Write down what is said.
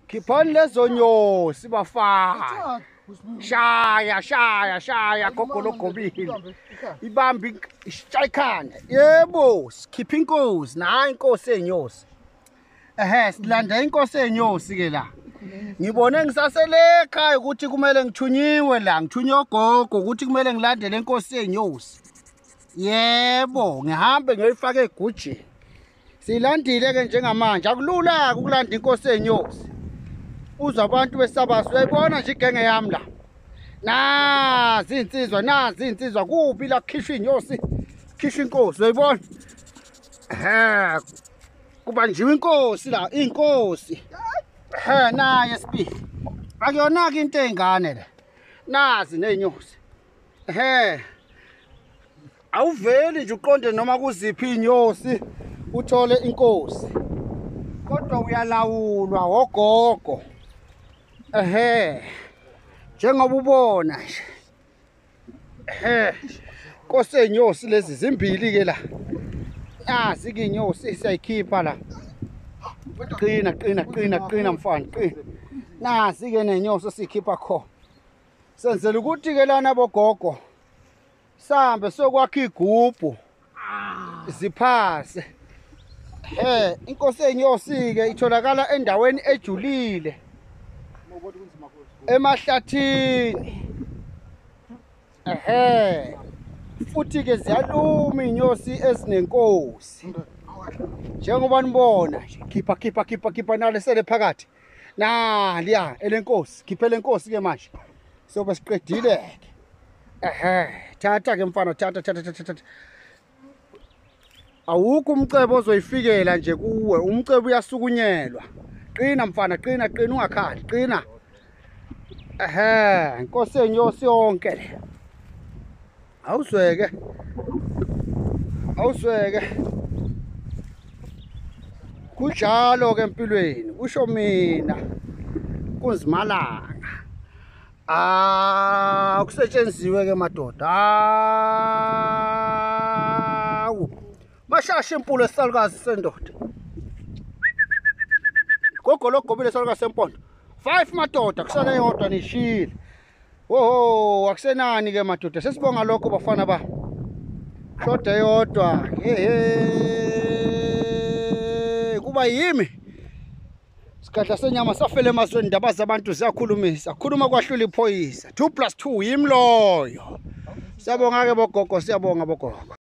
Khiphani lezo nyosi bafana. Shaya shaya shaya gogo logobile. Ibambe ishaya ikhanda. Yebo, sikhipha inkosi, nayi inkosi enyosi. Ehhe, silanda inkosi enyosi ke la. Ngibone ngisasele ekhaya ukuthi kumele ngithunyiwe la, ngithunywe ogogo ukuthi kumele ngilandele inkosi enyosi. Yebo, ngihambe ngiyoyifaka egujini. Silandile ke njengamanje, akulula ukulanda inkosi enyosi. Uzwa abantu besabasa, uyayibona nje igenge yami la. Nazi insizwa, nazi insizwa, kuphi la kukhishwa inyosi, khishwa inkosi, uyayibona? Ehhe, kubanjiwe inkosi la, inkosi. Ehhe, naye sibili. Akuyona-ke into ey'ngane le. Nazi ney'nyosi. Ehhe. Awuveli nje uqonde noma kuziphi iy'nyosi uthole inkosi. Kodwa uyalawulwa ogogo. Ehhe. Njengoba ubona nje. Ehhe. Nkosi ey'nyosi lezi zimbili ke la. Nazi ke inyosi siyayikhipha la. Qina qina qina qina mfana qina. Nazi ke nenyosi sikhipha khona. Senzela ukuthi ke lana bogogo sambe sokwakha igubhu ziphase. Inkosi enyosi ke itholakala endaweni ejulile emahlathini. Ehhe. Futhi ke ziyaluma inyosi ezinenkosi. Njengoba nibona nje, khipha khipha khipha khipha nale sele phakathi. Naliya elenkosi, khiphe lenkosi ke manje. Sobe siqedile ke. Ehhe, thatha ke mfana, thatha thatha thatha thatha. Awukho umcebo ozoyifikela nje kuwe, umcebo uyasukunyelwa. Qina mfana, qina qina ungakhali, qina. Ehhe, inkosi enyosi yonke le. Awuzweke. Awuzweke. Kunjalo ke empilweni, kusho mina. Kunzimalanga. Ah, kusetshenziswe ke madoda. Awu. Mashasha impulo esalukazi sendoda. Gogo logobile esalukazi sempondo. 5 madoda kusele yodwa nishile. Woho, akusenani ke madoda. Sesibonga lokho bafana ba. Shoda yodwa. Hey, kuba yimi. Sigadla senyama safele emazweni, indaba zabantu ziyakhulumisa. Khuluma kwahlula iphoyisa. 2 + 2 yimi loyo. Siyabonga ke bogogo, siyabonga bogogo.